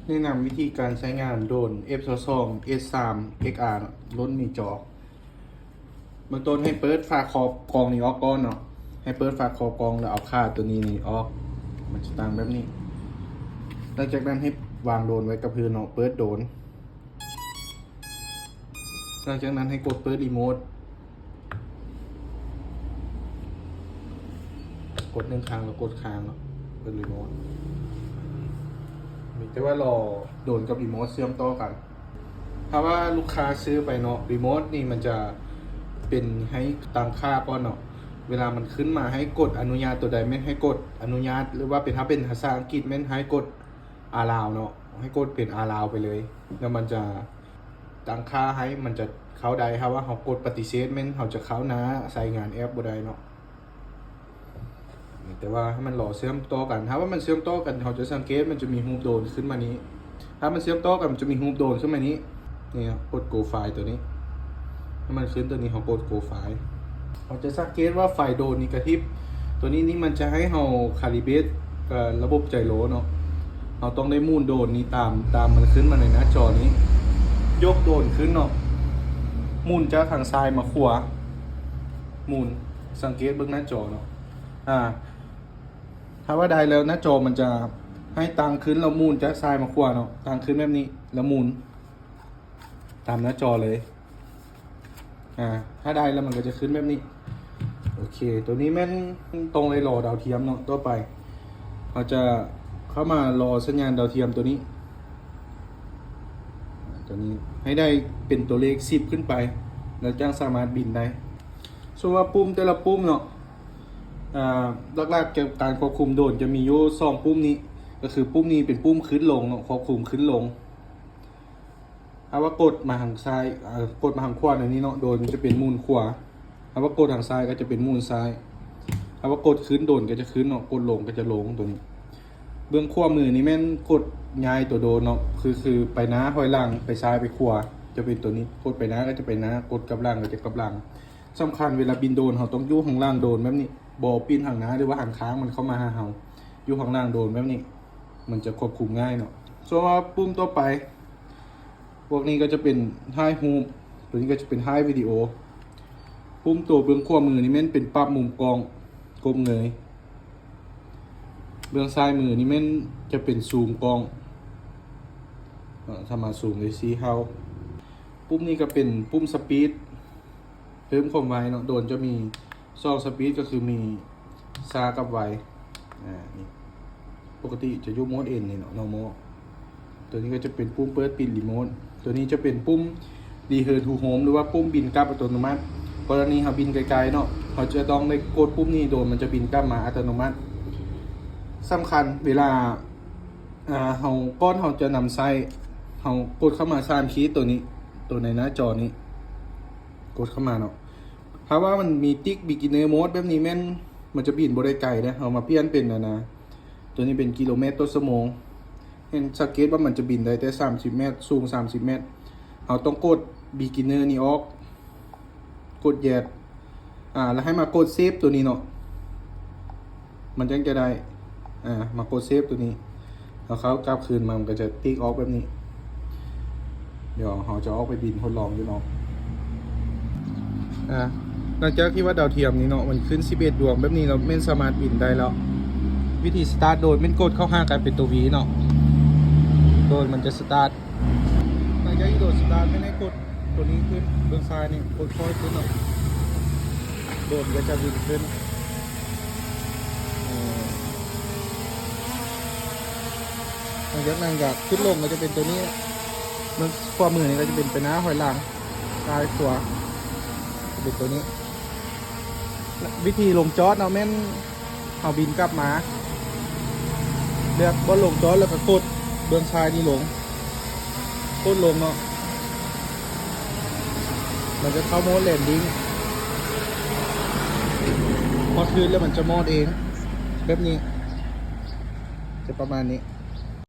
ແນະນຳວິທີການໃຊ້ງານໂດຣນ ເອັຟຊາວສອງ ເອັສສາມ ເອັກອາ ເນາະ ລຸ້ນມີຈໍ. ເບື້ອງຕົ້ນໃຫ້ເປີດຝາຂອບກ່ອງນີ້ອອກກ່ອນເນາະ, ໃຫ້ເປີດຝາຂອບກ່ອງແລ້ວເອົາຂາໂຕນີ້ນີ້ອອກ, ມັນຈະຕັ້ງແບບນີ້. ຫຼັງຈາກນັ້ນໃຫ້ວາງໂດຣນໄວ້ກັບພື້ນເນາະ, ເປີດໂດຣນ. ຫຼັງຈາກນັ້ນໃຫ້ກົດເປີດຣີໂມດ, ກົດໜຶ່ງຄັ້ງແລ້ວກົດຄ້າງເນາະ, ເປີດຣີໂມດ. ມີແຕ່ວ່າລໍໂດຣນກັບຣີໂມດເຊື່ອມຕໍ່ກັນ. ຖ້າວ່າລູກຄ້າຊື້ໄປເນາະ, ຣີໂມດນີ້ມັນຈະເປັນໃຫ້ຕັ້ງຄ່າກ່ອນເນາະ, ເວລາມັນຂຶ້ນມາໃຫ້ກົດອະນຸຍາດໂຕໃດແມ່ນໃຫ້ກົດອະນຸຍາດ, ຫຼືວ່າເປັນ ຖ້າເປັນພາສາອັງກິດແມ່ນໃຫ້ກົດ ອາລາວເນາະ, ໃຫ້ກົດເປັນອາລາວໄປເລີຍ, ແລ້ວມັນຈະຕັ້ງຄ່າໃຫ້ ມັນຈະເຂົ້າໄດ້. ຖ້າວ່າເຮົາກົດປະຕິເສດ ແມ່ນເຮົາຈະເຂົ້າໜ້າໃຊ້ງານແອັບບໍ່ໄດ້ເນາະ. ແຕ່ວ່າໃຫ້ມັນລໍເຊື່ອມຕໍ່ກັນ, ຖ້າວ່າມັນເຊື່ອມຕໍ່ກັນ ເຮົາຈະສັງເກດມັນຈະມີຮູບໂດຣນຂຶ້ນມານີ້, ຖ້າມັນເຊື່ອມຕໍ່ກັນມັນຈະມີຮູບໂດຣນຂຶ້ນມານີ້. ນີ້ ກົດໂກໄຟລ໌ໂຕນີ້ ໃຫ້ມັນຂຶ້ນໂຕນີ້, ເຮົາກົດໂກໄຟລ໌ ເຮົາຈະສັງເກດວ່າໄຟໂດຣນນີ້ກະຕິບ. ໂຕນີ້ນີ້ມັນຈະໃຫ້ເຮົາຄາລີເບຣດ ເອີ ລະບົບໄຈໂຣເນາະ, ເຮົາຕ້ອງໄດ້ໝູນໂດຣນນີ້ຕາມ ຕາມມັນຂຶ້ນມາໃນໜ້າຈໍນີ້. ຍົກໂດຣນຂຶ້ນເນາະ, ໝູນຈາກທາງຊ້າຍມາຂວາ, ໝູນ, ສັງເກດເບິ່ງໜ້າຈໍເນາະ. ອາ ຖ້າວ່າໄດ້ແລ້ວ ໜ້າຈໍມັນຈະໃຫ້ຕັ້ງຂຶ້ນ ແລ້ວໝູນຈາກຊ້າຍມາຂວາເນາະ, ຕັ້ງຂຶ້ນແບບນີ້ ແລ້ວໝູນ ຕາມໜ້າຈໍເລີຍ. ອາ ຖ້າໄດ້ແລ້ວມັນກະຈະຂຶ້ນແບບນີ້. ໂອເຄ ໂຕນີ້ແມ່ນຕ້ອງໄດ້ລໍດາວທຽມເນາະ. ຕໍ່ໄປເຮົາຈະເຂົ້າມາລໍສັນຍານດາວທຽມໂຕນີ້, ໂຕນີ້ໃຫ້ໄດ້ເປັນຕົວເລກສິບຂຶ້ນໄປ ແລ້ວຈັ່ງສາມາດບິນໄດ້. ສ່ວນວ່າປຸ່ມແຕ່ລະປຸ່ມເນາະ, ອາ ຫຼັກໆ ການຄວບຄຸມໂດຣນຈະມີຢູ່ສອງປຸ່ມນີ້, ກະຄືປຸ່ມນີ້ເປັນປຸ່ມຂຶ້ນລົງເນາະ, ຄວບຄຸມຂຶ້ນລົງ. ຖ້າວ່າກົດມາທາງຊ້າຍ ເອີ ກົດມາທາງຂວາແນວນີ້ເນາະ, ໂດຣນມັນຈະເປັນໝູນຂວາ, ຖ້າວ່າກົດທາງຊ້າຍກະຈະເປັນໝູນຊ້າຍ, ຖ້າວ່າກົດຂຶ້ນໂດຣນກະຈະຂຶ້ນເນາະ, ກົດລົງກະຈະລົງ. ໂຕນີ້ເບື້ອງຂວາມືນີ້ແມ່ນກົດຍ້າຍໂຕໂດຣນເນາະ, ຄື ຄືໄປໜ້າຖອຍຫຼັງ ໄປຊ້າຍໄປຂວາ ຈະເປັນໂຕນີ້, ກົດໄປໜ້າກະຈະໄປໜ້າ, ກົດກັບຫຼັງກະຈະກັບຫຼັງ. ສຳຄັນເວລາບິນໂດຣນ ເຮົາຕ້ອງຢູ່ຂ້າງຫຼັງໂດຣນແບບນີ້, ບໍ່ປິ່ນທາງໜ້າ ຫຼືວ່າທາງຂ້າງມັນເຂົ້າມາຫາເຮົາ, ຢູ່ຂ້າງຫຼັງໂດຣນແບບນີ້ ມັນຈະຄວບຄຸມງ່າຍເນາະ. ສ່ວນວ່າປຸ່ມຕໍ່ໄປ ພວກນີ້ກະຈະເປັນຖ່າຍຮູບ, ໂຕນີ້ກະຈະເປັນຖ່າຍວິດີໂອ. ປຸ່ມໂຕເບື້ອງຂວາມືນີ້ແມ່ນເປັນປັບມຸມກ້ອງ ກົ້ມເງີຍ, ເບື້ອງຊ້າຍມືນີ້ແມ່ນຈະເປັນຊູມກ້ອງ, ເອີ ສາມາດຊູມໄດ້ສີ່ເທົ່າ. ປຸ່ມນີ້ກະເປັນປຸ່ມສະປີດ ເພີ່ມຄວາມໄວເນາະ, ໂດຣນຈະມີສອງສະປີດ ກະຄືມີຊ້າກັບໄວ. ອາ ນີ້ ປົກກະຕິຈະຢູ່ໂໝດເອັນນີ້ເນາະ, ນໍມໍ. ໂຕນີ້ກະຈະເປັນປຸ່ມເປີດປິດຣີໂມດ, ໂຕນີ້ຈະເປັນປຸ່ມຣີເທີນທູໂຮມ ຫຼືວ່າປຸ່ມບິນກັບອັດຕະໂນມັດ. ກໍລະນີເຮົາບິນໄກໆເນາະ, ເຮົາຈະຕ້ອງໄດ້ກົດປຸ່ມນີ້ ໂດຣນມັນຈະບິນກັບມາອັດຕະໂນມັດ. ສຳຄັນເວລາ ອາ ເຮົາ ກ່ອນເຮົາຈະນຳໃຊ້ ເຮົາກົດເຂົ້າມາສາມຂີດໂຕນີ້, ໂຕໃນໜ້າຈໍນີ້ ກົດເຂົ້າມາເນາະ. ຖ້າວ່າມັນມີຕິກ beginner mode ແບບນີ້ແມ່ນມັນຈະບິນບໍ່ໄດ້ໄກເດ້. ເຮົາມາປ່ຽນເປັນອັນນະ ໂຕນີ້ເປັນກິໂລແມັດຕໍ່ຊົ່ວໂມງ. ເຫັນ ສັງເກດວ່າມັນຈະບິນໄດ້ແຕ່ສາມສິບແມັດ, ສູງສາມສິບແມັດ. ເຮົາຕ້ອງກົດ beginner ນີ້ອອກ, ກົດ yes ອາ ແລ້ວໃຫ້ມາກົດ save ໂຕນີ້ເນາະ, ມັນຈັ່ງຈະໄດ້ ອາ ມາກົດ save ໂຕນີ້. ເຮົາເຂົ້າກັບຄືນມາ ມັນກະຈະຕິກອອກແບບນີ້. ດຽວເຮົາຈະອອກໄປບິນທົດລອງຢູ່ນອກ. ອາ ຫຼັງຈາກທີ່ວ່າດາວທຽມນີ້ເນາະ ມັນຂຶ້ນສິບເອັດດວງແບບນີ້ແລ້ວ ແມ່ນສາມາດບິນໄດ້ແລ້ວ. ວິທີສະຕາດໂດຣນແມ່ນກົດເຂົ້າຫາກັນເປັນໂຕ V ເນາະ, ໂດຣນມັນຈະສະຕາດ. ຫຼັງຈາກທີ່ໂດຣນສະຕາດ ແມ່ນໃຫ້ກົດໂຕນີ້ຂຶ້ນ, ເບື້ອງຊ້າຍນີ້ ກົດຄ່ອຍຂຶ້ນເນາະ, ໂດຣນກະຈະບິນຂຶ້ນ. ເອີ ຫຼັງຈາກນັ້ນກະຂຶ້ນລົງກະຈະເປັນໂຕນີ້, ເບື້ອງຂວາມືນີ້ກະຈະເປັນໄປໜ້າຖອຍຫຼັງ, ຊ້າຍຂວາ ຈະເປັນໂຕນີ້. ວິທີລົງຈອດເນາະ ແມ່ນເຮົາບິນກັບມາ ເລືອກບ່ອນລົງຈອດ ແລ້ວກະກົດເບື້ອງຊ້າຍນີ້ລົງ, ກົດລົງເນາະ ມັນຈະເຂົ້າໂໝດ landing. ພໍຂຶ້ນແລ້ວມັນຈະມອດເອງ ແບບນີ້ ຈະປະມານນີ້.